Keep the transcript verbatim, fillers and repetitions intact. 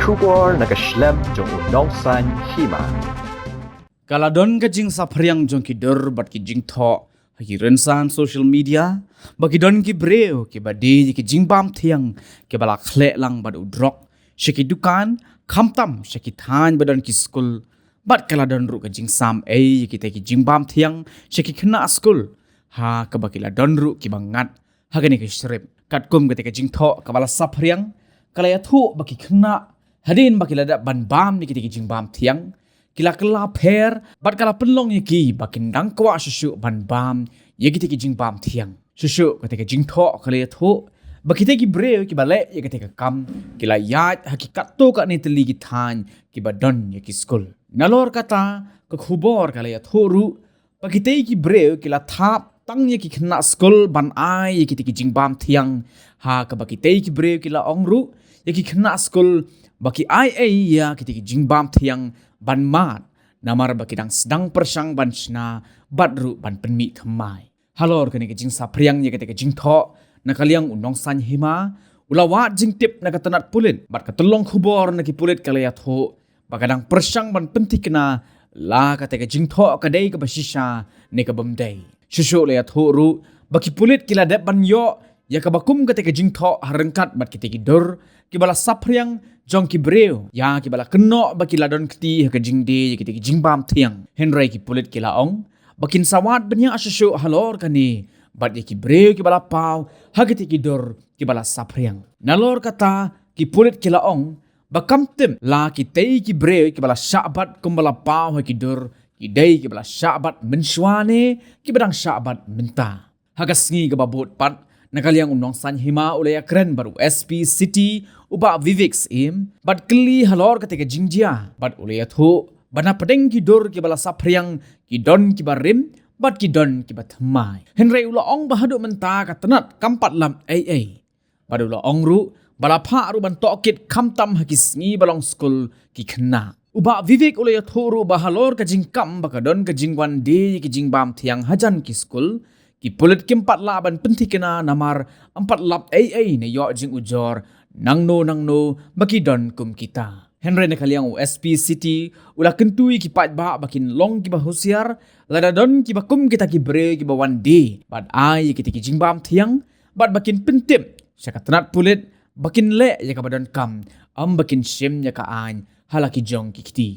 Khubor na ka shlem jong u Nongsaiñ Hima. Ka la don ka jingsaphriang jong ki dur bad ki jingthoh ha ki rynsan social media ba ki don ki briew kiba die ïa ki jingbam thiang kiba la khleh lang bad u drok sha ki dukan, khamtam sha ki thaiñ ba don ki skul, bad ka la don ruh ka jingsam ei ïa kita ki jingbam thiang sha ki khynnah skul, ha kaba ki la don ruh kiba ngat ha kane ka shrip. Katkum kata ka jingthoh kaba la saphriang, ka la ïathuh ba ki khynnah, hadien ba ki la dep ban bam ïa kita ki jingbam thiang, ki la kylla pher bad ka la pynlong ïa ki ba kin dang kwah shuh shuh ban bam ïa kita ki jingbam thiang. Shuh shuh kata ka jingthoh ka la ïathuh ba kita ki briew kiba leh ïa kata ka kam ki la ïaid ha ki katto katne tylli ki thaiñ kiba don ïa ki skul. Nalor kata, ka khubor ka la ïathuh ruh ba kitei ki briew ki la thap tang ïa ki khynnah skul ban ai ïa kitei ki jingbam thiang, ha kaba kitei ki briew ki la ong ruh ïa ki khynnah skul ba ki ai ei ïa kitei ki jingbam thiang ban mad, namar ba ki dang sdang pyrshang ban shna bad ruh ban pynmih thymmai. Halor kane ka jingsaphriang ïa kata ka jingthoh na ka liang u Nongsaiñ Hima u la wad jingtip na ka tnat pulit bad ka tyllong khubor na ki pulit ka la ïathuh ba ka dang pyrshang ban pynthikna la kata ka jingthoh ka dei kaba shisha ne ka bym dei. Shuh shuh la ïathuh ruh ba ki pulit ki la dep ban ïoh ïa kaba kum kata ka jingthoh ha ryngkat bad kita ki dur kiba la saphriang jong ki briew ïa kiba la kynnoh ba ki la don kti ha ka jingdie ïa kita ki jingbam thiang. Hynrei ki pulit ki la ong ba kin sa wad bniah shuh shuh halor kane bad ïa ki briew kiba la paw ha kita ki dur kiba la saphriang. Nalor kata, ki pulit ki la ong ba kam tip la kitei ki briew kiba la shah bat kumba la paw ha ki dur ki dei kiba la shah bat mynshuwa ne kiba dang shah bat mynta. Ha ka sngi kaba bud pat, na ka liang u Nongsaiñ Hima u la ïakren bad u S P City, u Bah Vivek Syiem, bad kylli halor kata ka jingjia bad u la ïathuh ba na pdeng ki dur kiba la saphriang ki don kiba rim bad ki don kiba thymmai. Hynrei u la ong ba haduh mynta ka tnat kam pat lap ei ei. Bad u la ong ruh ba la phah ruh ban tohkit khamtam ha ki sngi ba long skul ki khynnah. U Bah Vivek u la ïathuh ruh ba halor ka jingkam ba ka don ka jingwan die ïa ki jingbam thiang hajan ki skul, ki pulit kim pat lah ban pynthikna namar ym pat lap ei ei ne ïoh jingujor nangno nangno ba ki don kum kita. Hynrei na ka liang u S P City u la kyntu ïa ki paidbah ba kin long kiba husiar lada don kiba kum kita ki briew kiba wan die bad ai ïa kita ki jingbam thiang, bad ba kin pyntip sha ka tnat pulit ba kin leh ïa kaba donkam, ym ba kin shim ïa ka aiñ ha la ki jong ki kti.